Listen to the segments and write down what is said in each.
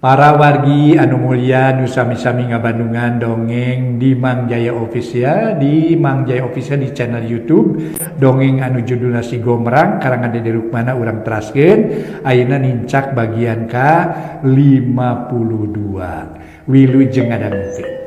Para wargi anu mulia nu sami-sami ngabandungan dongeng di Mang Jaya Official, di Mang Jaya Official di channel YouTube dongeng anu judulna Si Gomrang karangan Dede Rukmana urang teraskeun ayeuna nincak bagian ka 52. Wilujeng ngadangukeun.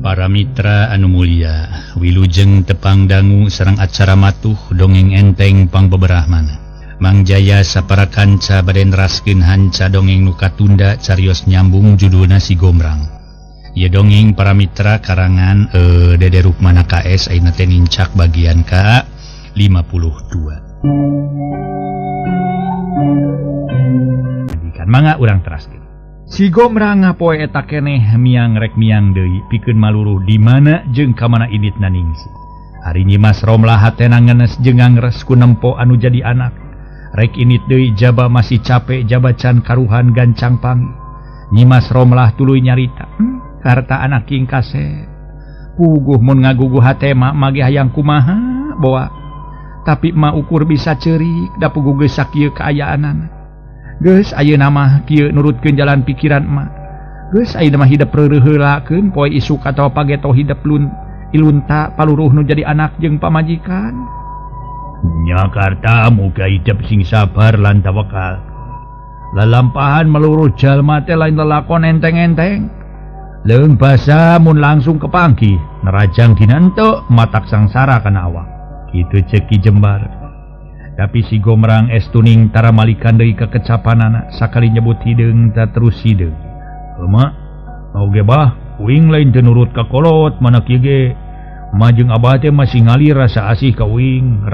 Para mitra anu mulia, wilujeng tepang dangu sareng acara matuh dongeng enteng pangbeberahmana. Mang Jaya sapara kanca bade neraskeun hanca dongeng nu katunda carios nyambung judulna Si Gomrang. Ieu dongeng para mitra karangan Dede Rukmana KS ayeuna teh nincak bagian ka 52. Kan mangga urang teraskeun. Si Gomrang ngapoe eta keneh miang rek miang deui pikeun maluruh di mana jeung ka mana inditna ningsih. Ari Nyimas Romlah hatena ngenes jeung ngangres ku nempo anu jadi anak. Rek indit deui jaba masih capek jaba can karuhan gancang pangi. Nyimas Romlah tuluy nyarita, karta anak king kasep. Puguh mun ngaguguh hate mak mage hayang kumaha boa. Tapi ma ukur bisa ceurik da puguh geus sakieu kaayaanana. Geus ayeuna mah kieu nurutkeun jalan pikiran emak. Geus ayeuna mah hidep reureuh heulakeun poe isuk atawa pageto hidep lun ilunta paluruh nu jadi anak jeung pamajikan. Nyakarta muga hidep sing sabar lan tawakal. Lalampahan meluruh jalma teh lain lelakon enteng-enteng. Leung basa mun langsung kepanggih nerajang dina henteu matak sangsara kana awak. Kitu ceuk Ki Jembar. Tapi si Gomrang estuning tara malikan deui ka kecapanana sakali nyebut hideung ta terus hideung. Emak, mau ge bah, uing lain teu nurut ka kolot mana kieu ge. Ma jeung abah teh masih ngalir rasa asih ka uing,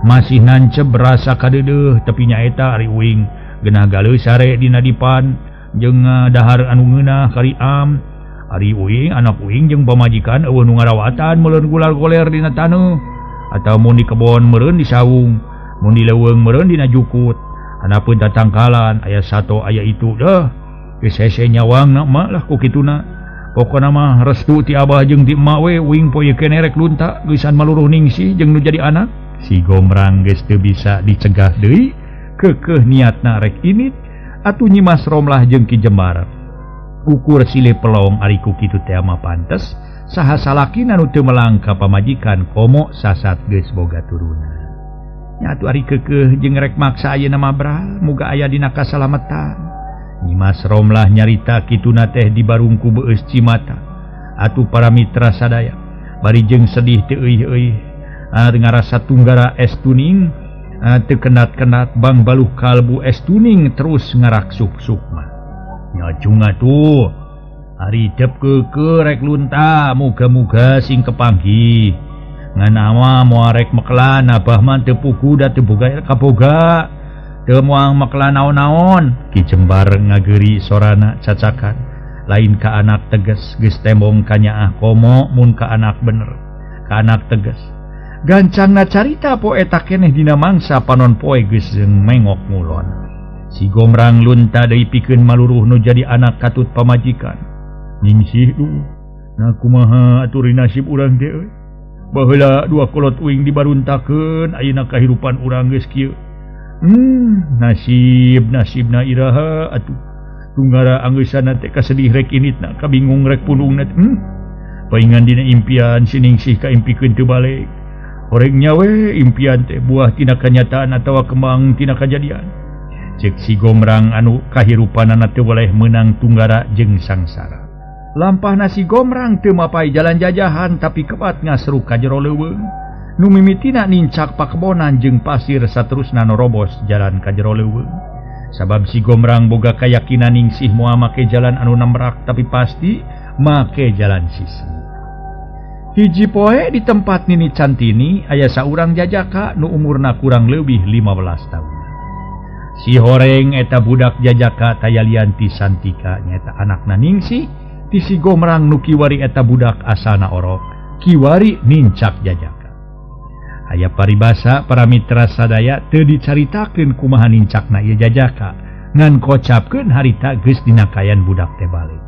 masih nancep rasa kadeudeuh tapi nyaeta ari uing geunah galeuh sare dina dipan jeung dahar anu ngeunah kari am. Ari uing anak uing jeung pamajikan eueuh nu ngarawatan meuleun gular-goler dina taneuh. Atau mun di kebon meureun di saung, mun di leuweung meureun dina jukut. Handapeun tatangkalan aya sato aya itu deh. Geus hese nyawangna emak lah ku kituna. Pokona mah restu ti abah jeung ti emak we uing poe keneh rek lunta geusan maluruh ningsih jeung nu jadi anak. Si Gomrang geus teu bisa dicegah deui, keukeuh niatna rek init atuh Nyimas Romlah jeung Ki Jembar. Ukur silih pelong ari ku kitu teh mah pantes. Saha salakina nu teu melang ka pamajikan komo sasat geus boga turunan. Nya atuh ari keukeuh jeung rek maksa ayeuna mah bral, muga aya dina kasalametan. Nyimas Romlah nyarita kituna teh dibarung ku beueus cimata. Atuh para mitra sadaya bari jeung sedih teu euih-euih, ngarasa tunggara es tuning, teu kenat-kenat bang baluh kalbu es tuning terus ngaraksuk sukma. Nya cung atuh ari dep keukeuh rek lunta muga-muga sing kepanggih. Ngan awa moal rek mekelan abah mah teu pugu da teu boga kaboga. Teu moal mekelan naon-naon. Ki Jembar ngageuri sorana cacakan. Lain ka anak tegas geus tembong ka nyaah komo mun ka anak bener. Ka anak tegas. Gancangna carita poe eta keneh dina mangsa panon poe geus jeung mengok ngulon. Si Gomrang lunta deui pikeun maluruh nu jadi anak katut pamajikan. Ningsih duh, nah kumaha atuh nasib urang teh euy. Baheula dua kolot uing dibaruntakeun, ayeuna kahirupan urang geus kieu. Nasib nasibna iraha atuh. Tunggara anggeusana teh kasedih rek initna, kabingung rek pundungna. Paingan dina impian si Ningsih kaimpikeun teu balik. Horeng nya we impian teh buah tina kanyataan atawa kembang tina kajadian. Ceuk si Gomrang anu kahirupanana teu boleh meunang tunggara jeung sangsara. Lampah nasi Gomrang teu mapai jalan jajahan tapi kebat ngasru ka jero leuweung. Nu mimitina nincak pakebonan jeung pasir saterusna norobos jalan ka jero leuweung. Sabab si Gomrang boga kayakinan ningsih moal make jalan anu namrak tapi pasti make jalan sisi. Hiji poe di tempat Nini Cantini aya saurang jajaka nu umurna kurang leuwih 15 tahun. Si horeng eta budak jajaka tayalian ti Santika nyaeta anakna Ningsih. Ti si Gomrang nu kiwari eta budak asana orok kiwari nincak jajaka. Aya paribasa para mitra sadaya teu dicaritakeun kumaha nincakna ieu jajaka ngan kocapkeun harita geus dinakayan budak teh balik.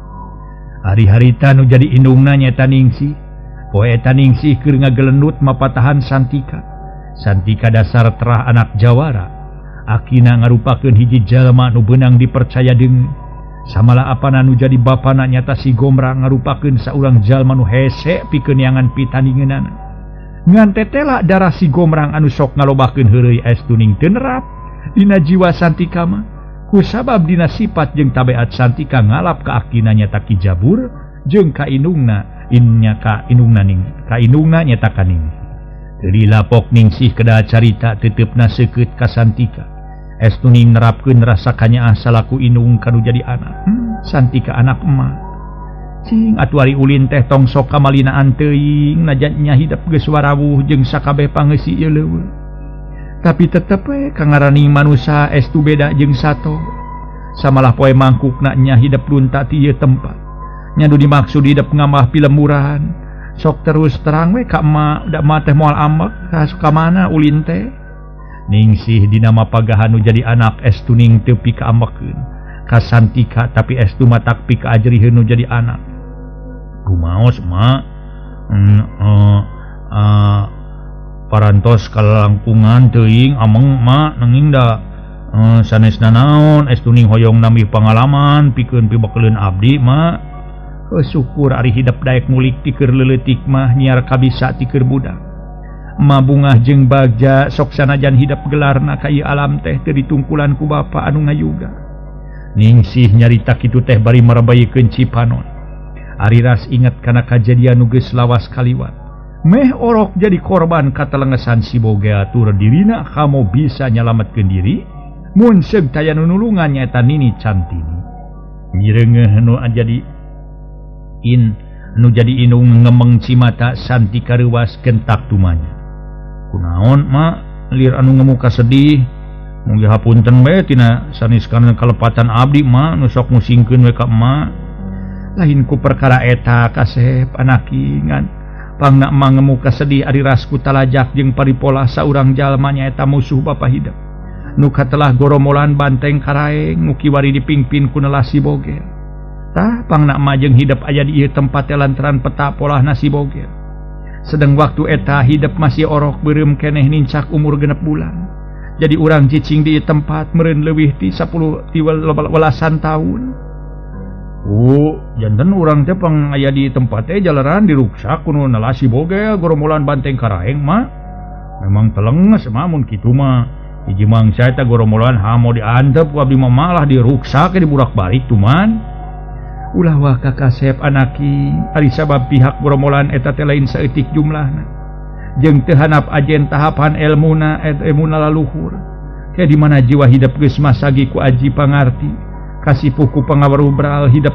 Ari harita nu jadi indungna nyaeta Ningsih. Poe eta Ningsih keur ngagelendut mapatahan Santika. Santika dasar terah anak jawara. Akina ngarupakeun hiji jalma nu beunang dipercaya deung. Samala apana nu jadi bapana nyata si Gombrang ngarupakeun saurang jalma nu hese pikeun neangan pitandingeunana. Ngan tetela darah si Gombrang anu sok ngalobakeun heureuy estuning teu nerap dina jiwa Santika mah. Kusabab dina sifat jeung tabeat Santika ngalap ka akina nyata Ki Jabur jeung ka inungna inya ka inungna ning ka inungna nyata ka Ningsih. Teu dilapok Ningsih kedah carita tetepna seukeut ka Santika. Estuning nerapkeun rasa kanyaah salaku inung kanu jadi anak. Santika anak emak. Cing atuh ari ulin teh tong sok kamalinaan teuing najan nya hidep geus warawuh jeung sakabeh pangeusi ieu leuweung. Tapi tetep we kangaraning manusa estu beda jeung sato. Samalah poe mangkukna nya hidep lunta ti ieu tempat. Nya nu dimaksud hidep ngamah pilemburan. Sok terus terang we ka emak da emak teh moal ambek ka mana ulin teh. Ningsih dina mapagahan nu jadi anak estuning teu pikaambekeun ka Santika tapi estu matak pikaajriheun nu jadi anak. Kumaos mak parantos kalangkungan teuing ameng mak nanging da sanesna naon estuning hoyong nambih pangalaman pikeun pibekeleun abdi mak. Syukur ari hidep daek ngulik ti keur leuletik mah nyiar kabisa ti keur budak. Mabungah jeung bagja sok sanajan hidep gelarna ka ieu alam teh teu ditungkulan ku bapa anu ngayuga. Ningsih nyarita kitu teh bari marabaykeun cipanon. Ari ras inget kana kajadian nu geus lawas kaliwat. Meh orok jadi korban katelengesan si Bogea tur dirina kamo bisa nyalametkeun diri mun seug taya nu nulungan nyaeta Nini Cantini. Nyireungeuh nu jadi in nu jadi inung ngemeng cimata Santika reuwas gentak tumanya. Kunaon mak lir anu ngemuka sedih mugi hapunten we tina sanes kana kalepatan abdi mak nu sok musingkeun we ka emak. Lain ku perkara eta kasep anaki ngan pangna emak ngemuka sedih ari rasku talajak jeung paripola saurang jalma nyaeta musuh bapa hidep nu katelah goromolan banteng karaeng nu kiwari dipingpin ku nelasi Bogel. Tah pangna emak jeung hidep aya di ieu tempat lantaran peta polahna si Bogel. Sedang waktu eta hidep masih orok beureum keneh nincak umur 6 bulan. Jadi urang cicing di tempat meureun leuwih ti 10 ti welasan tahun. Oh, janten urang teh pang aya di tempat teh jalaran diruksak kuno nelasi Bogel goromolan banteng karaeng mah. Memang telenges mah mun kitu mah. Hiji mangsa eta goromolan hamo diantep ku abdi mah malah diruksak diburak-balik tuman. Ulah waka kasep anaki ari sabab pihak goromolan eta teh lain saeutik jumlahna jeung teu hanap ajen tahapan elmuna et elmuna laluhur. Ke di mana jiwa hidep geus masagi ku aji pangarti kasipuh ku pangawarubral hidep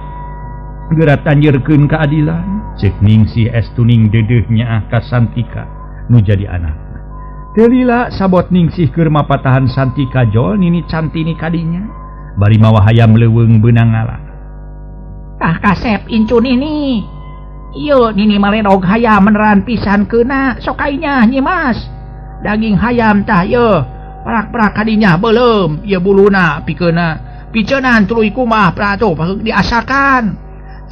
geura tanjeurkeun keadilan. Ceuk Ningsih estuning deudeuh nyaah ka Santika nu jadi anak. Teu lila sabot Ningsih keur mapatahan Santika jol Nini Cantini kadinya bari mawa hayam leuweung beunang ngala. Tah kasep incu nini. Ieu nini maledog hayam meneran pisan keuna sok kainya Nyi Mas. Daging hayam tah ieu parak-parak kadinya beuleum ieu buluna pikeuna piceunan tuluy kumaha pratuh diasakan.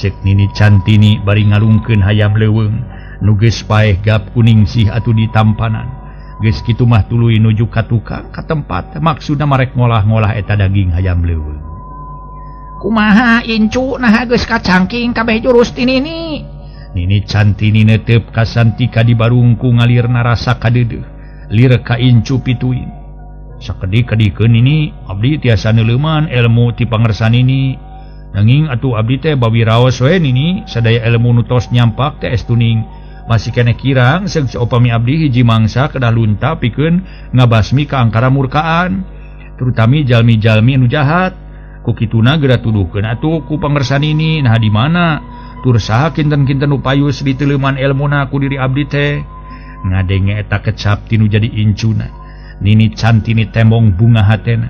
Cek Nini Cantini bari ngalungkeun hayam leuweung nu geus paeh gap ku Ningsih atuh ditampanan. Geus kitu mah tuluy nuju ka tukang ka tempat maksudna marek ngolah-ngolah eta daging hayam leuweung. Kumaha incu naha geus kacangking kabeh jurus ti Nini. Nini Cantini netep ka Santika di barungku ngalirna rasa kadeudeuh lir ka incu pituin. Sakedik-kedikeun Nini abdi tiasa neuleuman ilmu ti pangersa Nini. Nanging atuh abdi teh bawiraos we Nini sadaya ilmu nu tos nyampak teh estuning masih keneh kirang seug saupami abdi hiji mangsa kedah lunta pikeun ngabasmi ka angkara murkaan terutami jalmi-jalmi anu jahat. Ku kituna geura tuduhkeun atuh ku pangersa Nini nah di mana tur saha kinten-kinten nu payus diteuleuman elmuna ku diri abdi teh. Ngadenge eta kecap tinu jadi incuna. Nini Cantini tembong bunga hatena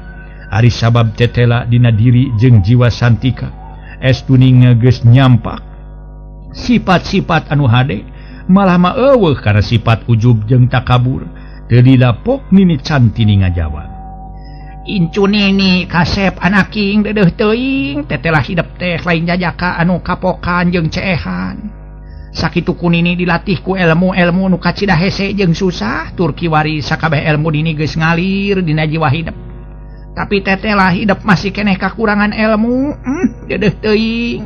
ari sabab tetela dina diri jeung jiwa Santika estuning geus nyampak sifat-sifat anu hade malah mah eueuh kana sifat ujub jeung takabur. Teu dilapok Nini Cantini ngajawab. Incu nini kasep anaking dedeuh teuing tetelah hidep teh lain jajaka anu kapokan jeung ceehan. Sakitu ku nini dilatih ku ilmu-ilmu nu kacida hese jeung susah tur kiwari sakabeh ilmu nini geus ngalir dina jiwa hidep. Tapi tetelah hidep masih keneh kakurangan ilmu, dedeuh teuing.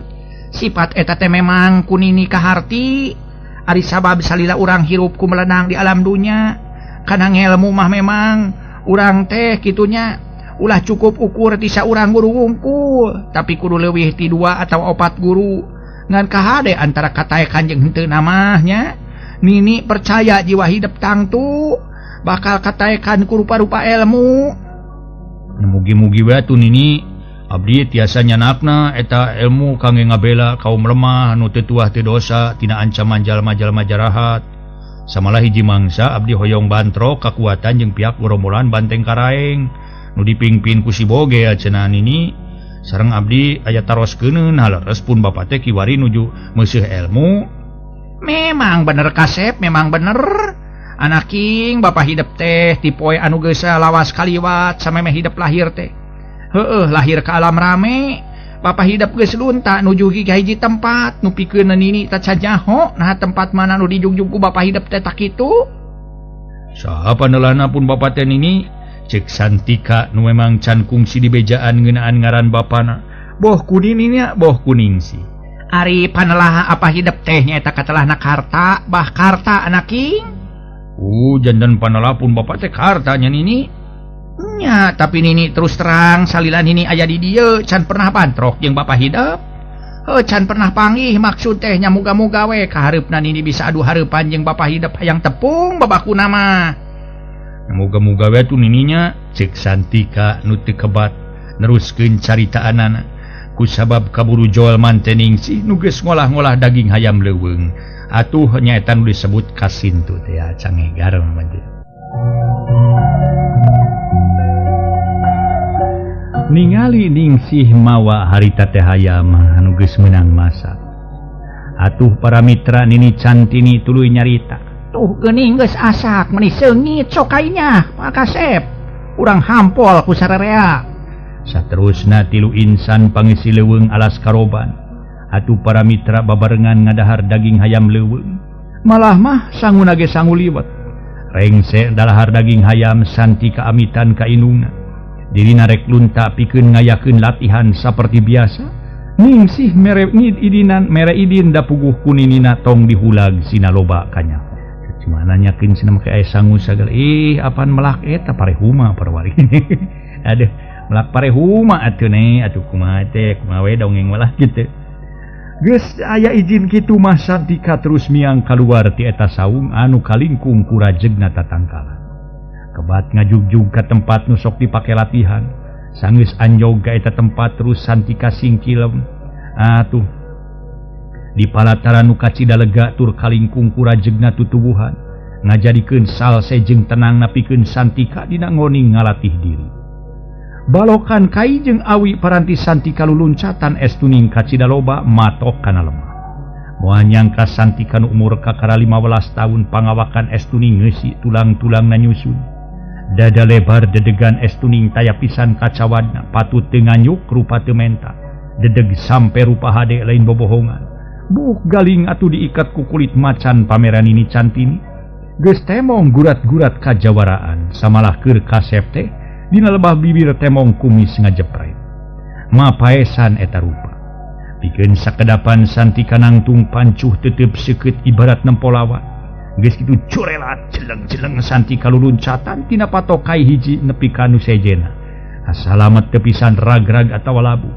Sifat eta teh memang ku nini kaharti. Ari sabab salila urang hirup ku melenang di alam dunya. Kana ngelmu mah memang urang teh kitunya ulah cukup ukur ti saurang guru wungkul, tapi kudu leuwih ti 2 atau 4 guru. Ngan kahade antara kataekan jeung henteu namahnya. Nini percaya jiwa hidep tangtu bakal kataekan ku rupa-rupa ilmu. Mugi-mugi we atuh nini abdi tiasa nyanakna eta ilmu kangge ngabela kaum lemah nu teu tuah teu dosa tina ancaman jalma-jalma jarahat. Samalah hiji mangsa abdi hoyong bantrok kakuatan jeung pihak gerombolan banteng karaeng nu dipingpin ku si Boge cenah nini. Sareng abdi aya taroskeun haleres pun bapa teh kiwari nuju meuseuh ilmu. Memang bener kasep, memang bener. Anaking bapa hidep teh ti poe anu geus lawas kaliwat samemeh hidep lahir teh. Heueuh lahir ka alam rame. Bapa hidep geus lunta nuju ka hiji tempat nu pikeun nini tacan nyaho nah tempat mana nu dijugjug ku bapa hidep teh tak kitu. Saha panelana pun bapa teh nini? Cek Santika nu memang can kungsi dibejaan ngeunaan ngaran bapana. Boh kuning nya boh kuning sih. Ari panelah apa hidep teh nyaeta katelahna karta bah karta anaking. Jantan panelah pun bapak teh kartanya nini. Nya tapi nini terus terang salila nini aya di dieu can pernah bantrok jeung bapak hidep. Heuh can pernah panggih maksud teh nya muga-muga we kahareupna nini bisa adu hareupan jeung bapak hidep hayang tepung babakuna mah. Muga-muga we atuh nininya. Cek Santika nu teu kebat neruskeun caritaanana ku sabab kaburu jual mantening si nu geus ngolah-ngolah daging hayam leuweung. Atuh nyaeta nu disebut kasintu teh cangegar mah teh. Ningali Ningsih mawa harita teh hayam anu geus meunang masak. Atuh para mitra nini Cantini tuluy nyarita. Tuh geuning geus asak meuni seungit sok kainya Pak Kasep. Urang hampol ku sararea. Saterusna tilu insan pangisi leuweung alas karoban. Atuh para mitra babarengan ngadahar daging hayam leuweung. Malah mah sanguna ge sangu liwet. Rengse dalahar daging hayam Santika amitan ka indungna. Dirina rek lunta pikeun ngayakeun latihan saperti biasa. Ningsih mere idinan mere idin da puguh ku ninina tong dihulag sina loba kanya. Cuma nanyakeun cenah make aya sangu sagala. Ih apaan melak eta parehuma parwari. Aduh melak parehuma atuh ne atuh kumaha teh kumaha we dongeng malah kitu. Geus aya izin kitu mah Santika terus miang kaluar ti eta saung anu kalingkung ku rajegna tatangkalan. Kebat ngajugjug ka tempat nu sok dipake latihan. Sanggeus anjog ka eta tempat terus Santika singkilem. Atuh di palataran nu kacida lega tur kalingkung ku rajegna tutuwuhan ngajadikeun salse jeung tenang napikeun Santika dina ngoning ngalatih diri. Balokan kai jeung awi paranti Santika luluncatan estuning kacida loba matok kana lemah. Moal nyangka Santika nu umur kakara 15 tahun pangawakan estuning ngeusi tulang-tulangna nyusun. Dada lebar dedegan estuning taya pisan kacawadna patut teu nganyuk rupa teu menta. Dedeg sampe rupa hade lain bobohongan. Buuk galing atuh diikat ku kulit macan pameran ini Cantini. Geus temong gurat-gurat kajawaraan samalah keur kasep teh dina lebah bibir temong kumis ngajepret. Mapaesan eta rupa. Pikeun sakedapan Santika nangtung pancuh tetep seukeut ibarat nempo lawan. Geus kitu curelat jeleng-jeleng Santika luluncatan tina patokai hiji nepi ka nu sejena. Asalamet teu pisan rag-rag atawa labu.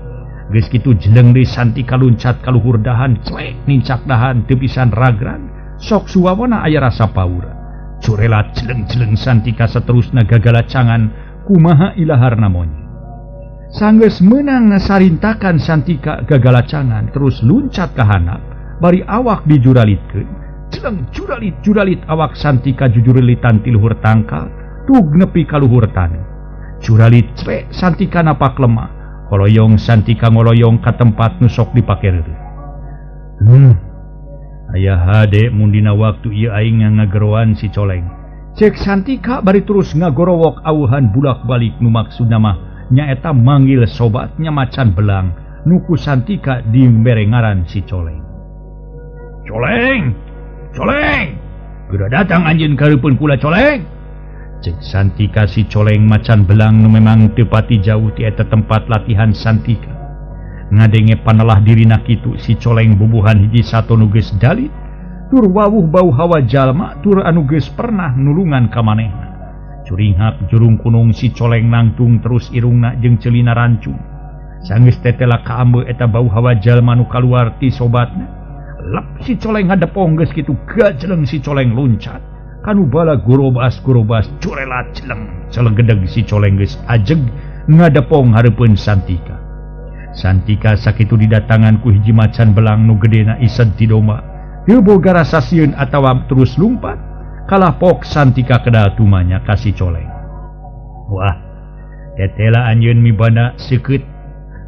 Geus kitu jeleng deui Santika luncat ka luhur dahan clek nincak dahan teu pisan rag-rag. Sok suwawona aya rasa paura. Curelat jeleng-jeleng Santika saterusna gagalacangan kumaha ilaharna monyet. Sanggeus meunang sarintakan Santika gagalacangan terus luncat ka handap bari awak dijuralitkeun. Jeleng juralit-juralit awak Santika jujurilitan ti luhur tangkal tug nepi ka luhur taneuh. Juralit clek Santika napak lemah. Koloyong Santika ngoloyong ka tempat nu sok dipake reureuh. Aya hade mun dina waktu ieu aing ngageroan si Coleng. Cek Santika bari terus ngagorowok awuhan bulak-balik nu maksudna mah nyaeta manggil sobatnya macan belang nu ku Santika dibere ngaran si Coleng. Coleng, coleng, geura datang anjeun ka hareupeun kula coleng. Cek Santika si coleng macan belang nu memang teu pati jauh ti eta tempat latihan Santika. Ngadenge panelah dirina kitu si coleng bubuhan hiji sato nu geus dalit tur wawuh bau hawa jalma tur anu geus pernah nulungan ka manehna. Curinghak jurung kunung si coleng nangtung terus irungna jeung celina rancung. Sanggeus tetela kaambe eta bau hawa jalma nu kaluar ti sobatna. Lep si coleng ngadepong geus kitu gajeleng si coleng luncat. Kanu bala gorobas-gorobas curelat celeng. Celegedeg si coleng geus ajeg ngadepong hareupeun Santika. Santika sakitu didatangan ku hiji macan belang nu gedena ised ti domba. Teu boga rasa sieun atawa terus lumpat. Kalah pok Santika kedal tumanya ka si coleng. Wah, tetela anjeun mibanda seukeut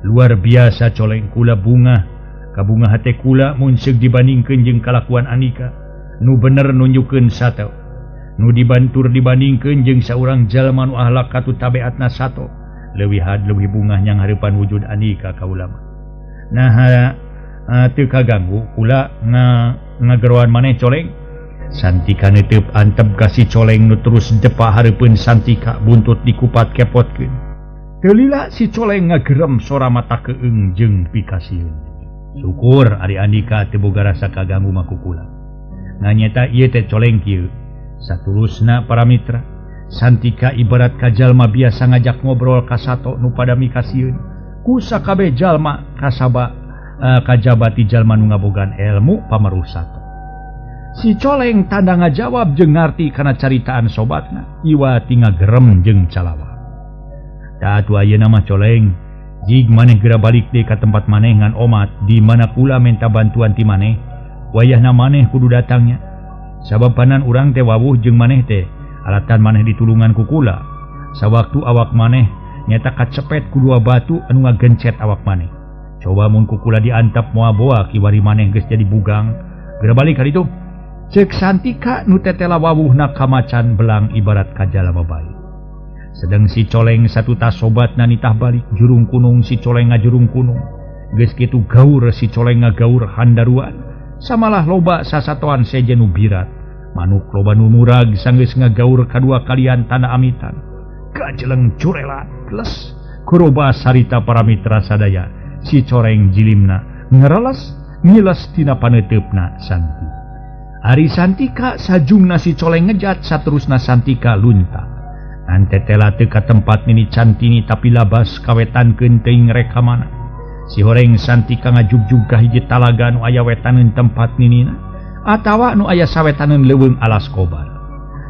luar biasa coleng kula bunga. Kabunga hate kula mun seuk dibandingkeun jeung kalakuan Andika. Nu bener nunjukkeun sato. Nu dibantur dibandingkeun jeung saurang jalma nu ahlak katut tabeatna sato. Leuwih had leuwih bungah nyang hareupan wujud Andika kaula mah. Nah, teu kaganggu kula ngageroan maneh coleng. Santika neuteub antep ka si coleng nu terus depa hareupeun Santika buntut dikupat kepotkeun. Teu lila si coleng ngagerem sora mata keung jeung pikasieun. Syukur ari Andika teu boga rasa kaganggu mah ku kula. Nganyeta ieu teh coleng kieu. Satulusna para mitra, Santika ibarat ka jalma biasa ngajak ngobrol ka sato nu pada mikasieun. Ku sakabeh jalma kasaba kajabati jalma nu ngabogaan ilmu pameruh sato. Si coleng tanda ngajawab jeung ngarti kana caritaan sobatna, iwa ti ngagerem jeung calawa. Da atuh ayeuna mah coleng, jig maneh geura balik deui ka tempat maneh ngan omat di mana kula menta bantuan ti maneh, wayahna maneh kudu datangnya. Sabab panan urang teh wawuh jeung maneh teh, alatan maneh ditulungan ku kula. Sawaktu awak maneh nyata kacepet ku dua batu anu ngagencet awak maneh. Coba mun ku kula diantap moal boa kiwari maneh geus jadi bugang. Geura balik ka ditu. Cek Santika nu tetela wawuhna ka macan belang ibarat ka jalma bae. Sedang si coleng satutas sobatna nitah balik jurung kunung si coleng ngajurung kunung. Geus kitu gaur si coleng ngagaur handaruan. Samalah loba sasatoan sejen nu birat. Manuk loba nu murag sanggeus ngagaur kadua kalian tanda amitan. Gajeleng curelat les kurobas harita para mitra sadaya. Si coreng jilimna ngereles ngiles tina paneuteup-na Santi. Ari Santika sajungna si coleng ngejat saterusna Santika lunta. Ngan tetela teu ka tempat nini Cantini tapi labas kawetankeun teuing rek ka mana. Si horeng Santika ngajugjug ka hiji talaga nu aya wetaneun tempat ninina atawa nu aya sawetaneun leuweung alas kobar.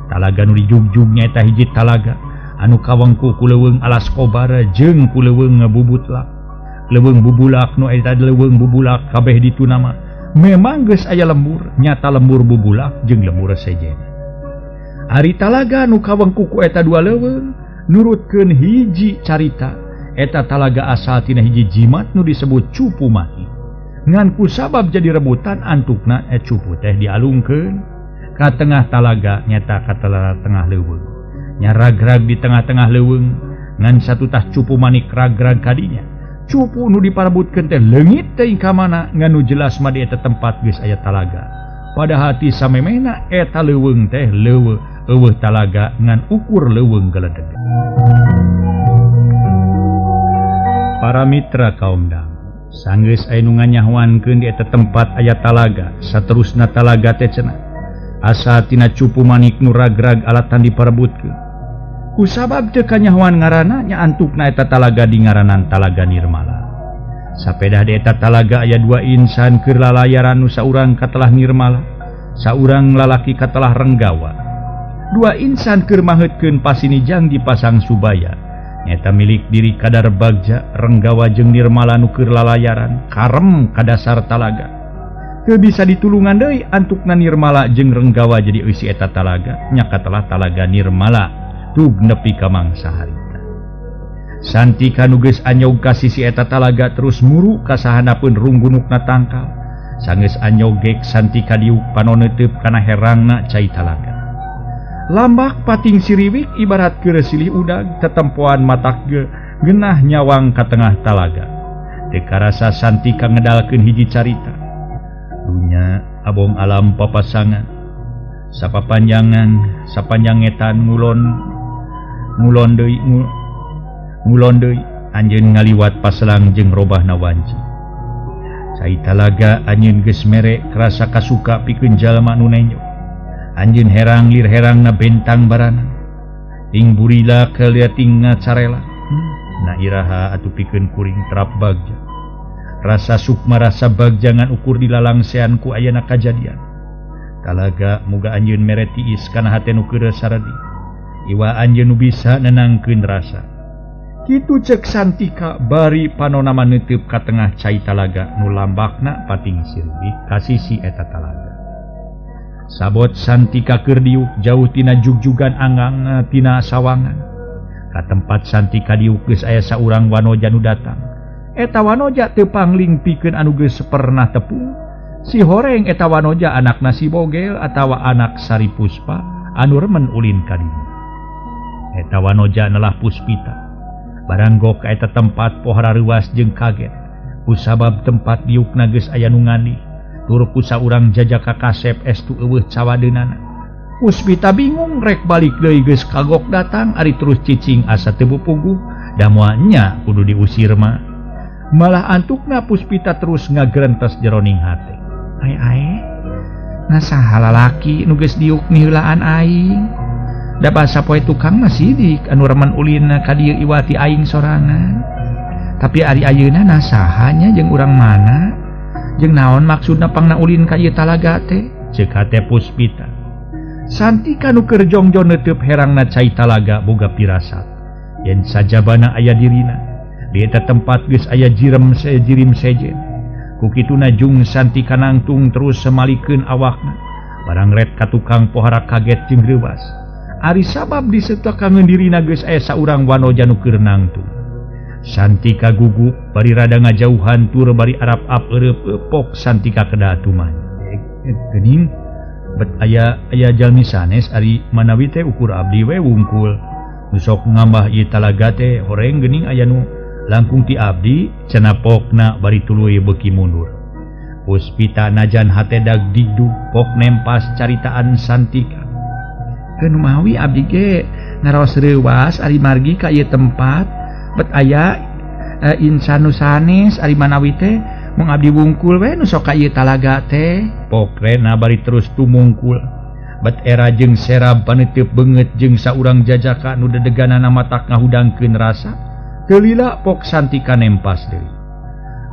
Talaga nu dijugjug nyaeta hiji talaga anu kawengku ku leuweung alas kobar jeung ku leuweung bubutlak. Leuweung bubulak nu eta leuweung bubulak kabeh ditu nama. Memang geus aya lembur, nyata lembur bubulak jeung lembur sejen. Ari talaga nu kawengku ku eta dua leuweung nurutkeun hiji carita. Eta talaga asal tina hiji jimat nu disebut cupu mati. Ngan ku sabab jadi rebutan antukna cupu teh dialungkeun ka tengah talaga nyata ka tengah leuweung. Nya ragrag di tengah-tengah leuweung ngan satutas cupu manik ragrag kadinya. Cupu nu diparebutkeun teh leungit teuing ka mana ngan nu jelas mah di eta tempat geus aya talaga. Pada hati samemehna eta leuweung teh leuweuh eueuh talaga ngan ukur leuweung geledeg. Para mitra kaum dang, sanggeus aya nu nganyahoankeun di eta tempat aya talaga, saterusna talaga teh cenah asa tina cupu manik nu ragrag alatan diparebutkeun. Ku sabab teu kanyahoan ngaranna nya antukna eta talaga dingaranan Talaga Nirmala. Sapedah di eta talaga aya dua insan keur lalayaran nu saurang katelah Nirmala, saurang lalaki katelah Renggawa. Dua insan keur maheutkeun pasinijang di pasang Subaya. Nyata milik diri Kadar Bagja, Renggawa jeung Nirmala nu keur lalayaran karem ka dasar talaga. Teu bisa ditulungan deui antukna Nirmala jeung Renggawa jadi eusi eta talaga, nya katelah Talaga Nirmala tug nepi ka mangsa harita. Santika nu geus anyog ka sisi eta talaga terus muru ka sahanapeun runggunukna tangkal. Sanggeus anyog gek Santika diuk panon neuteub kana herangna cai talaga. Lambak pating siriwik ibarat keur silih udag tetempoan matak genah nyawang ka tengah talaga. Teu karasa Santika ngedalkeun hiji carita. Dunya abong alam papasangan sapapanjangan sapanjangetan ngulon ngulon deui ngulon deui anjeun ngaliwat paselang jeung robahna wanci. Cai talaga anjeun geus mere krasa kasuka pikeun jalma nu nenjo. Anjeun herang lir herangna bentang barana. Ting burila kelia ting ngacarela. Na iraha atuh pikeun kuring terap bagja. Rasa sukma rasa bagja ngan ukur dilalangsean ku ayana kajadian. Talaga muga anjeun mere tiis kana hate nu keur saredi. Iwa anjeun nu bisa nenangkeun rasa. Kitu cek Santika bari panona maneuteub ka tengah cai talaga nu lambakna pating sirih ka sisi eta talaga. Sabot Santika keur diuk jauh tina jugjugan angang tina sawangan. Ka tempat Santika diuk geus aya saurang wanoja nu datang. Eta wanoja teu pangling pikeun anu geus pernah tepung. Si horeng eta wanoja anakna si Bogel atawa anak Sari Puspa anu remen ulin ka dieu. Eta wanoja nelah Puspita. Baranggok ka eta tempat pohara reuas jeung kaget. Kusabab tempat diukna geus aya nu ngandih. Tur ku saurang jajaka kasep estu eueuh cawadeunana. Puspita bingung rek balik deui geus kagok datang ari terus cicing asa teu puguh da moal nya kudu diusir mah. Malah antukna Puspita terus ngagerentes jeroning hate. Ae ae, nah saha lalaki nu geus diuk miheulaan aing? Da basa poe tukang mah sidik anu remen ulin ka dieu iwati aing sorangan. Tapi ari ayeuna nah sahanya jeung urang mana? Jeung naon maksudna pangna ulin ka ieu talaga teh? Ceuk hate Puspita. Santika nu keur jongjon neuteub herangna cai talaga boga pirasat. Yen sajabana aya dirina, di eta tempat geus aya jirem sejirim sejen. Ku kituna jung Santika nangtung terus semalikeun awakna. Barang ret ka tukang pohara kaget jeung reuwas. Ari sabab disetekangeun dirina geus aya saurang wanoja nu keur nangtung. Santika gugup bari rada ngajauhan tur bari arap-ap eureub pok Santika kedah tumah. Geuning bet aya aya jalmi sanes ari manawi teh ukur abdi we wungkul. Nu sok ngambah ieu talaga teh horeng geuning aya nu langkung ti abdi cenah pokna bari tuluy beuki mundur. Puspita najan hate dag digdug pok nempas caritaan Santika. Keun mawi abdi ge ngaraos reuwas ari margi ka ieu tempat bet aya insan nu sanes ari manawi teh mung abdi wungkul we nu sok ka ieu talaga teh. Pokrena bari terus tumungkul. Bet era jeung serab paneuteub beungeut jeung saurang jajaka nu dedeganana matak ngahudangkeun rasa. Teu lila pok Santika nempas deui.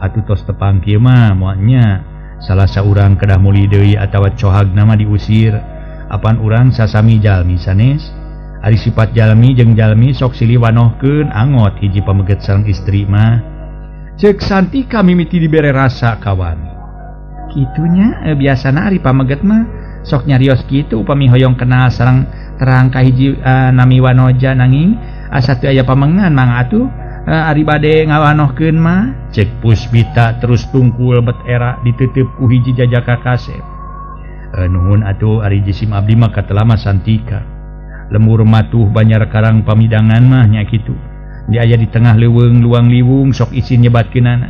Atuh tos tepang kieu mah moal nya salah saurang kedah muli deui atawa cohagna mah diusir. Apan urang sasami jalmi sanes? Ari sifat jalmi jeung jalmi sok silih wanohkeun angot hiji pameget sareng istri mah. Ceuk Santika mimiti dibere rasa kawani. Kitunya biasana ari pameget mah sok nyarios kitu upami hoyong kenal sareng terang ka hiji nami wanoja nanging asa teu aya pamengan mang atuh ari bade ngawanohkeun mah. Ceuk Puspita terus tungkul bet era diteuteub ku hiji jajaka kasep. Nuhun atuh ari jisim abdi mah katelah Santika. Lembur matuh banyar karang pamidangan mah nya kitu. Di aya di tengah leuweung luang liwung sok isin nyebatkeunana.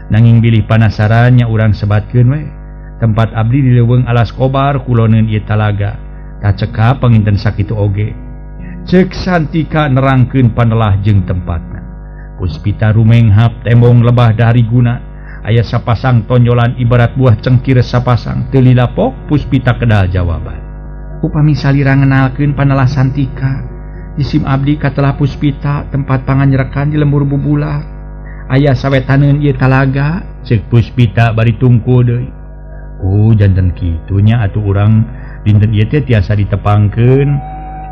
Nanging bilih panasaran nya urang sebatkeun we. Tempat abdi di leuweung alas kobar kuloneun ieu talaga. Tah cekap panginten sakitu oge. Ceuk Santika nerangkeun panelah jeung tempatna. Puspita rumenghap tembong lebah dari guna. Aya sapasang tonjolan ibarat buah cengkir sapasang. Teu lila pok Puspita kedal jawaban. Upami salira ngenalkeun panelah Santika, jisim abdi katelah Puspita tempat panganyerekan di lembur bubulak. Aya sawetaneun ieu talaga. Ceuk Puspita bari tungkul deui. Oh janten kitu nya atuh urang dinten ieu teh tiasa ditepangkeun.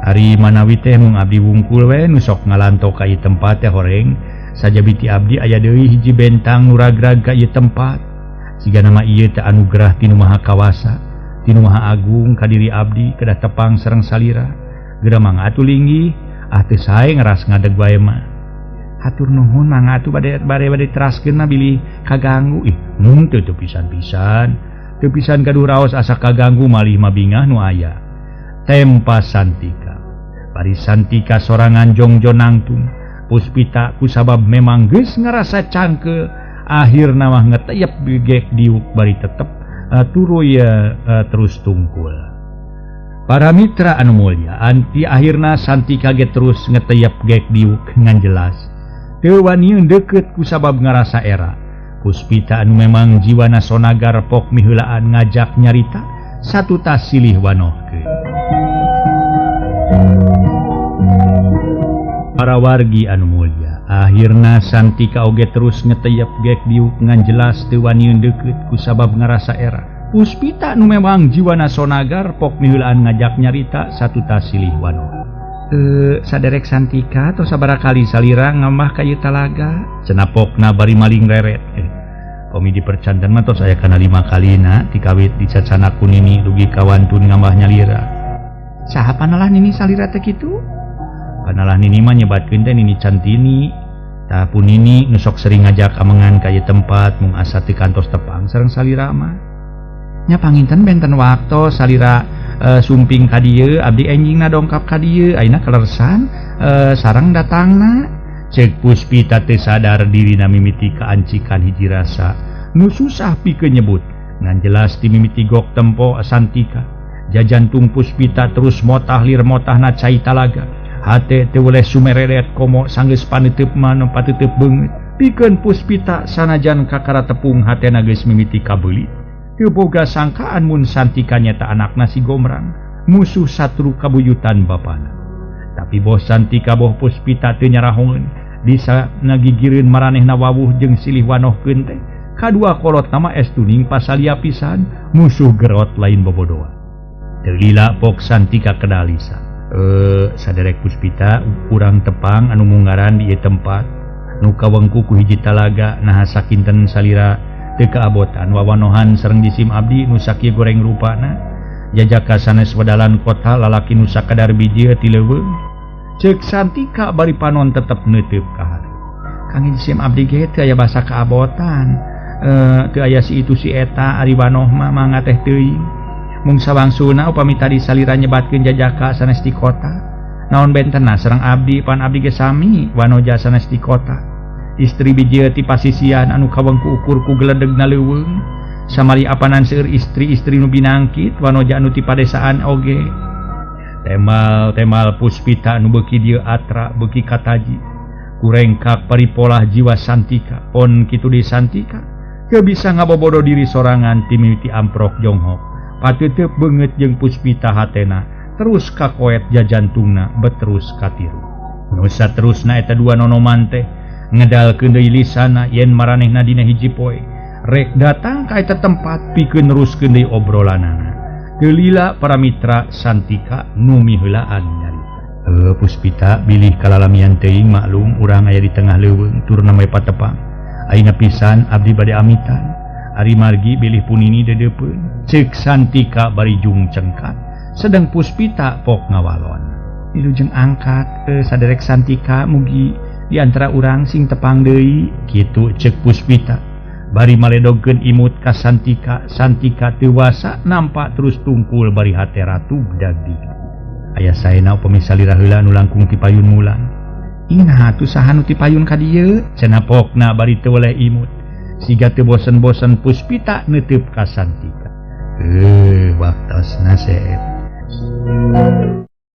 Ari manawi teh mung abdi wungkul we nu sok ngalanto ka ieu tempat teh horeng. Sajabiti abdi aya deui hiji bentang nu ragrag ka ieu tempat. Siga nama ieu teh anugerah ti Nu Maha Kawasa, ti Nu Maha Agung ka diri abdi kedah tepang sareng salira. Geura mangga atuh linggih, ah teu sae ngeras ngadeg wae mah. Hatur nuhun mangga atuh bade bade bade teraskeun mah bilih kaganggu. Ih, mun teu teu pisan-pisan. Teu pisan gaduh raos asa kaganggu malih mah bingah nu aya. Tempa Santika. Bari Santika sorangan jongjon nangtung. Puspita kusabab memang geus ngarasa cangkeul, akhirna mah ngeteyep bigek diuk bari tetep Turuy terus tungkul. Para mitra anu mulya, anti akhirna Santika ge terus ngeteyep gek diuk ngan jelas. Teu waniun deukeut kusabab ngarasa era. Puspita anu memang jiwana sonagar pok miheulaan ngajak nyarita satu tas silih wanohkeun. Para wargi anu mulya, akhirna Santika oge terus ngeteyep gek diuk ngan jelas teu waniun deukeut kusabab ngarasa era. Puspita nu memang jiwana sonagar pok miheulaan ngajak nyarita satu tas silih wanoh. Saderek Santika atau sabaraha kali salira ngamah ka ieu talaga? Cenah pokna bari maling reret. Komi dipercanten mah tos aya kana 5 kalina tikawit dicacana ku nini dugi kawantun ngamah nyalira. Saha panalah nini salira teh kitu? Panalah nini mah nyebatkeun teh nini Cantini. Tah pun nini nu sok sering ngajak amengan ka ieu tempat mung asa teu kantos tepang sareng salira mah. Nya panginten benten waktu salira sumping ka dieu abdi enjingna dongkap ka dieu ayeuna kalersan sareng datangna. Cek Puspita teh sadar dirina mimiti kaancikan hiji rasa nu susah pikeun nyebut ngan jelas ti mimiti gok tempo Santika. Jajantung Puspita terus motah lir motahna cai talaga. Hate teu weleh sumereret komo sanggeus paneuteub mah nu pateuteub beungeut. Pikeun Puspita sanajan kakara tepung hatena geus mimiti kabeuli. Teu boga sangkaan mun Santika nyata anakna si Gomrang, musuh satru kabuyutan bapana. Tapi boh Santika boh Puspita teu nyarahongeun, bisa ngagigireun maranehna wawuh jeung silih wanohkeun teh. Kadua kolot nama estuning pasalia pisan, musuh gerot lain bobodoan. Teu lila pok Santika kedalisa. Saderek Puspita urang tepang anu munggaran di ieu tempat nu kawengku ku hiji talaga naha sakinten salira teu kaabotan wawanohan sareng jisim abdi nu sakieu goreng rupana jajaka sanes wedalan kota lalaki nu sakadar bijieun ti leuweung. Ceuk Santika bari panon tetep neuteub ka hareup. Kang jisim abdi ge teu aya basa kaabotan, teu aya si itu si eta ari wanoh mah mangga teh teuing. Mung sawangsuna upami tadi salira nyebatkeun jajaka sanes di kota naon bentenna sareng abdi pan abdi ge sami wanoja sanes di kota. Istri bijieun ti pasisian anu kawengku ukur ku geledegna leuweung samari apanan seueur istri-istri nu binangkit wanoja anu ti padesaan oge. Temal-temal Puspita nu beuki dieu atra beuki kataji kurengkak paripolah jiwa Santika pon kitu di Santika teu bisa ngabobodo diri sorangan ti mimiti amprok jonghok pateuteub beungeut jeung Puspita hatena terus kakoet jajantungna beterus katiru. Nu saterusna eta dua nonoman teh ngedalkeun deui lisana yen maranehna dina hiji poe rek datang ka eta tempat pikeun neruskeun deui obrolanana. Teu lila para mitra Santika nu miheulaan nyarita. Puspita bilih kalalamian teuing maklum urang aya di tengah leuweung tur namai patepang. Ayeuna pisan abdi bade amitan. Ari margi bilih punini dedeupeun. Ceuk Santika bari jung cengkat sedang Puspita pok ngawalon. Wilujeng angkat saderek Santika mugi di antara urang sing tepang deui. Kitu ceuk Puspita bari maledogkeun imut ka Santika. Santika teu wasa nampak terus tungkul bari hate ratu dagdig. Aya saena upami salira heula nu langkung ti payun mulang. Ina atuh saha nu ti payun ka dieu? Cenah pokna bari teu weleh imut. Siga teu bosen-bosen Puspita neuteub ka Santika. Waktosna seep.